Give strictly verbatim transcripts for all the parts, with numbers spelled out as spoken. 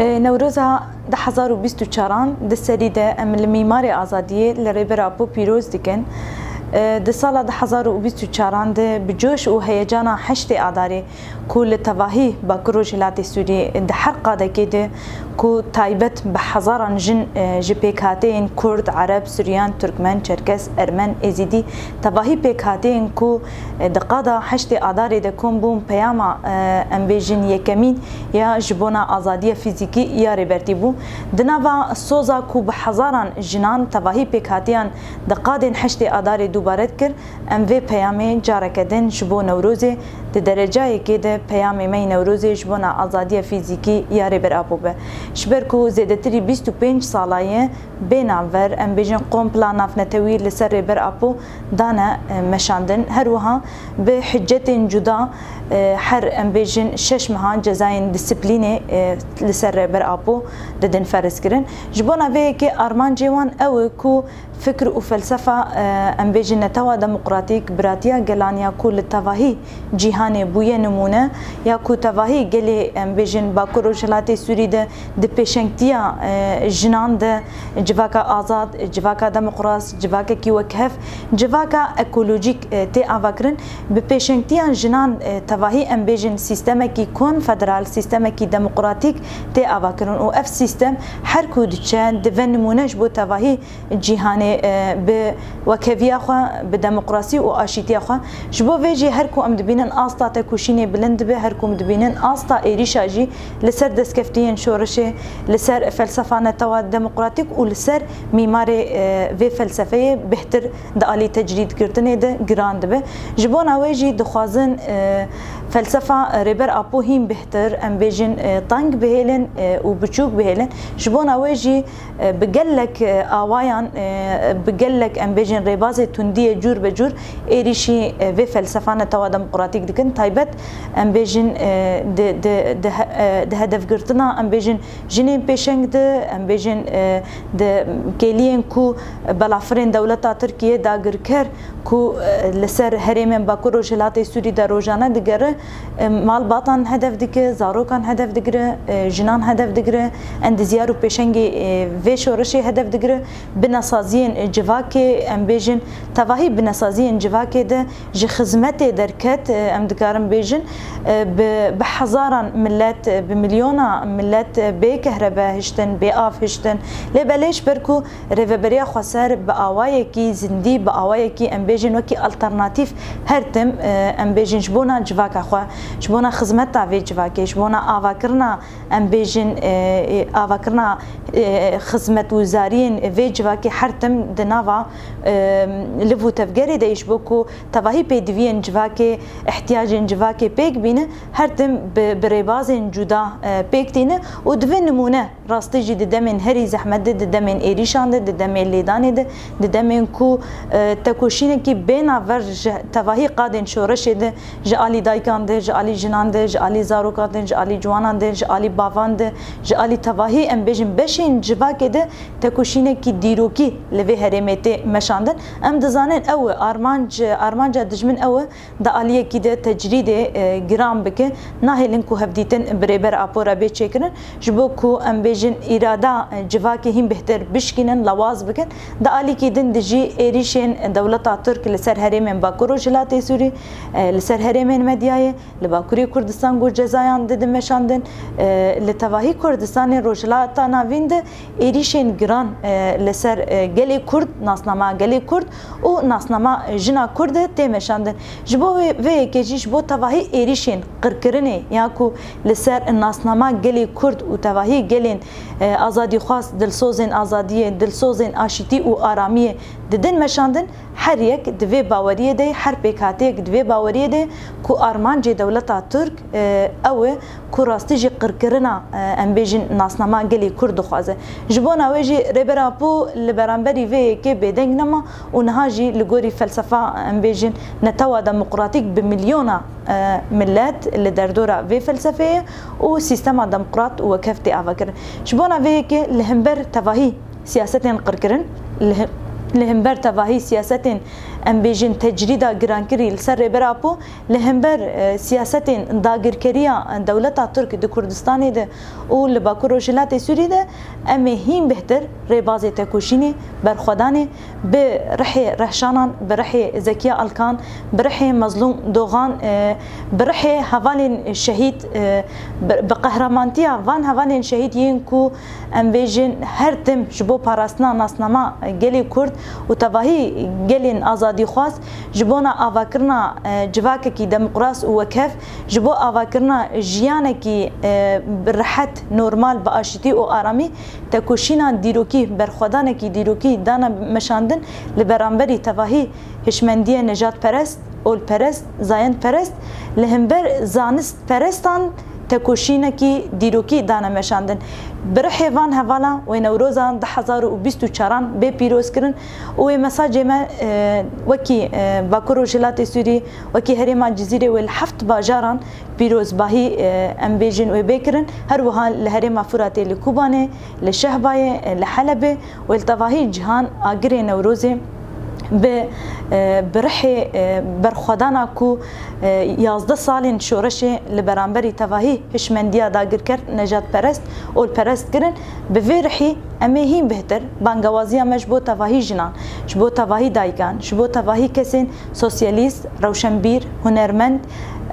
E, Newroza du hezar û bîst û çaran di serî de em li Mîmarê Azadiyê li Rêber Apo pîroz dikin. E, di sala du hezar û bîst û çaran de bi coş û heyecana heştê Adarê ku li tevahî Bakur Rojhilatê Sûriyê di her qadekê de ku taybet bi hezaran jin, e, ji pêkhateyên Kurd, Ereb, Suryan, Turkmen, Çerkes, Ermen, Êzîdî, tevahî pêkhateyên ku, e, di qada heştê Adarê de kom bûn, peyama, e, em bêjin yekemîn ya ji bona azadiya fîzîkî ya Rêbertî bû. Di nava soza ku bi hezaran jinan tevahî pêkhatiyan di qadên heştê Adarê dubare dikir, em vê peyamê careke din ji bo Newrozê, di derecayekê de peyamê me yê Newrozê ji bona azadiya fîzîkî ya Rêber Apo be. Ji ber ku zêdetirî bîst û pênc sala ye bê navber, em bêjin kompla navnetewî li ser Rêber Apo dane, e, meşandin. Her wiha bi hicetên cuda, e, her, em bêjin, şeş mehan cezayên disiplînê, e, li ser Rêber Apo didin ferz kirin. Ji bona vê yekê armancê wan ew e ku fikr û felsefa, e, em bêjin, netewa demokratîk, biratiya gelan ya ku li tevahî cîhanê bûye nimûne, ya ku tevahî gelê, em bêjin, Bakur Rojhilatê Sûrî de di pêşengtiya, e, jinan de civaka azad, civaka demokras, civakekî wekhev, civaka ekolojîk, e, tê avakirin. Bi pêşengtiya jinan, e, tevahî, em bêjin, sîstemekî konfederal, sîstemekî demokratîk tê avakirin û ev sîstem her ku diçe, dive nimûne ji bo tevahî cîhanê, e, bi wekheviya xwe, bi demokrasî û aşîtiya xwe. Ji bo vê jî her ku em dibînin asta tekoşînê bilind dibe, her ku em dibînin asta êrîşa jî li ser destkeftiyên şoreşê, li ser felsefa netewa demokratîk û li ser mîmarê, e, vê felsefeyê bêhtir di alî tecrîdgirtinê de giran dibe. Ji bona wê jî dixwazin, e, felsefa Rêber Apo hîn bêhtir, em bêjin, e, teng bihêlin, e, û biçûk bihêlin. Ji bona wê jî, e, bi gelek, e, awayan, e, bi gelek, em bêjin, rêbazê tundiyê cûr be cûr êrîşî, e, vê felsefa netewa demokratîk dikin. Taybet, em bêjin, e, di, di, di he-, e, di hedefgirtina, em bêjin, jinên pêşeng de, em bêjin, e, di kêliyên ku belafirên dewleta Tirkiyê dagirker ku, e, li ser herêmên Bakur Rojhilatê Sûrî de rojane digere, e, malbatan hedef dike, zarokan hedef digire, e, jinan hedef digire, endizyar û pêşengê, e, vê şoreşê hedef digire, binesaziyên civakê, em bêjin, tevahî binesaziyên civakê de ji xizmetê derket, e, em dikarin bêjin, e, bi, bi hezaran millet, e, bi milyona millet, e, bê kehrebe hiştin, bê av hiştin. Lê belê ji ber ku Rêveberiya Xweser bi awayekî zindî, bi awayekî, em bêjin, wekî alternatîf her tim, e, em bêjin, ji bona civaka xwe, ji bona xizmeta vê civakê, ji bona avakirina, em bêjin, e, e, avakirina, e, xizmetwizariyên vê civakê her tim di nava, e, liv û tevgerê de, ji bo ku tevahî pêdiviyên civakê, ihtiyacên civakê pêk bîne, her tim bi, bi rêbazên cuda, e, pêk tîne û divê nimûne. Rastî jî di demên herî zehmet de, di demên êrîşan de, di demên lêdanê de, di demên ku, e, tekoşînekî bê navber ji tevahî qadên şoreşê de, ji alî daykan de, ji alî jinan de, ji alî zarokan de, ji alî ciwanan de, ji alî bavan de, ji alî tevahî, em bêjin, beşên civakê de tekoşînekî dîrokî li vê herêmê tê meşandin. Em dizanin ew e, armanc, armanca dijmin ew e, di aliyekî de tecrîdê, e, giran bike, nahêlin ku hevdîtin bi Rêber Apo re bê çêkirin, ji bo ku, em bêjin, îrada, e, civakê hîn bêhtir bişkînin, lawaz bikin. Di alîkî din dijî êrîşên dewleta Tirk li ser herêmên Bakur Rojhilatê Sûrî, e, li ser herêmên Medyayê, li Bakurê Kurdistan ku cezayan didin meşandin, e, li tevahî Kurdistanê, Rojhilata Navîn de êrîşên giran, e, li ser, e, gelê Kurd, nasnama gelê Kurd û nasnama jina Kurd tê meşandin. Ji bo vê, vê yekê jî ji bo tevahî êrîşên qirkirinê ya ku li ser nasnama gelê Kurd û tevahî gelên, e, azadîxwaz, dilsozên azadiyê, dilsozên aşîtî û aramiyê didin meşandin, her yek di vê baweriyê de, her pêkhateyek di vê baweriyê de ku armancê dewleta Tirk, e, ew e ku rastî jî qirkirina, e, em bêjin, nasnama gelê Kurd dixwaze. Ji bona wê jî Rêber Apo li beramberî vê yekê bêdeng nema û niha jî li gorî felsefa, em bêjin, netewa demokratîk bi milyona, e, millet li derdora vê felsefeyê û sîstema demokrat û wekhev tê avakirin. Ji bona vê yekê li hember tevahî siyasetên qirkirin, li, li hember tevahî siyasetên, em bêjin tecrîda girankirî li ser Rêber Apo li hember, e, siyasetên dagirkeriya dewleta Tirk di Kurdistanê de û li Bakur Rojhilatê Sûrî de, em ê hîn bêhtir rêbazê tekoşînê, berxwedanê bi rihê Rehşanan, bi rihê Zekiya Alkan, bi rihê Mezlûm Dogan, e, bi rihê hevalên şehîd, e, bi, bi qehremantiya van hevalên şehîd yên ku em bêjin her tim ji bo parastina nasnama gelê Kurd û tevahî gelên azadîxwaz ji bona avakirina, e, civakekî demokras û wekhev, ji bo avakirina jiyanekî, e, bi rehet, normal, bi aşitî û aramî, tekoşîna dîrokî, berxwedanekî dîrokî dane meşandin li beramberî tevahî hişmendiyê nejatperest, olperest, zayendperest, li hember zanistperestan tekoşînekî dîrokî dane meşandin. Bi rihê van hevala wê Newroza du hezar û bîst û çaran bê pîroz kirin û wê mesajê me, e, wekî, e, Bakur Rojhilatê Sûrî, wekî herêma Cizîrê wê li heft bajaran pîrozbahî, e, em bêjin wê bê kirin. Her wiha li herêma Furatê li Kobanê, li Şehbayê, e, li Helebê û li tevahî cîhan agirê Newrozê bi, e, bi rihê, e, berxwedana ku, e, yazdeh salên şoreşê li beramberî tevahî hişmendiya dagirker, nejatperest, olperest kirin, bi vê rihî em ê hîn bêhtir bangewaziya me ji bo tevahî jinan, ji bo tevahî dayikan, ji bo tevahî kesên sosyalîst, rewşenbîr, hunermend,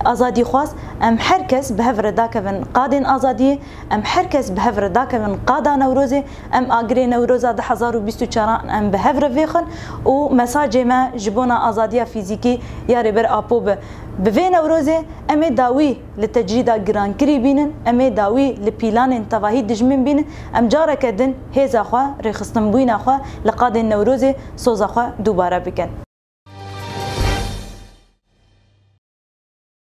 azadîxwaz, em her kes bi hev re dakevin qadên azadiyê, em her kes bi hev re dakevin qada Newrozê, em agirê Newroza du hezar û bîst û çaran em bi hev re vêxin û mesajê me ji bona azadiya fîzîkî ya Rêber Apo be. Bi vê Newrozê em ê dawî li tecrîda girankirî bînin, em ê dawî li pîlanên tevahî dijmin bînin, em careke din hêza xwe, rêxistinbûyîna xwe li qadên Newrozê soza xwe dubare bikin.